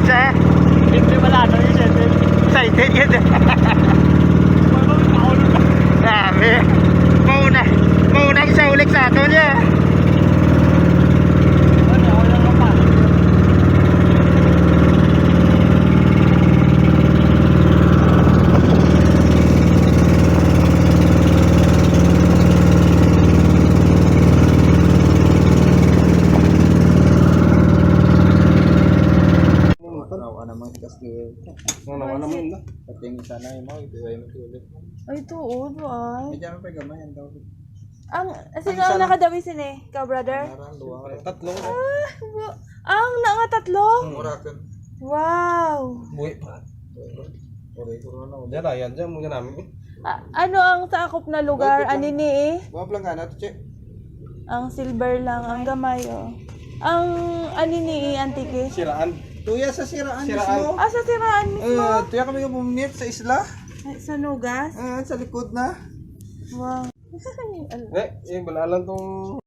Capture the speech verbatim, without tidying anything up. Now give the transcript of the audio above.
Sa Siyempre wala, no? Yung siyempre. Excited yun. Wala, may kaulog na. Grabe. Mauna. Mauna siya ulit sa ato niya. Ano, ako lang ang pa. Ano naman, kasi Ano naman, ano naman na? Pati yung isa na yun, mga ito ay magkulit. Ay, tuod, ay. Medyo ano pa yung gamay, ang tawag. Ang, sino ang nakadawi sini? Ikaw, brother? Parang duwa. Tatlo. Ah, bu- ang na nga tatlo? Ang orakan. Wow. Buhi pa. Ore, corona. Yan na, yan dyan, muna namin. Ah, ano ang sakop na lugar? Ano ni eh? Buha lang ka na to, che. Ang silver lang, ang gamay, oh. Ang ani ni Antique? Siraan. Tuya sa siraan Siraan. Mismo. Ah, sa siraan mismo? Eh, tuya kami yung pumunit sa isla. Ay, sa Nugas? Eh, sa likod na. Wow. Al- Eh, eh, wala lang tong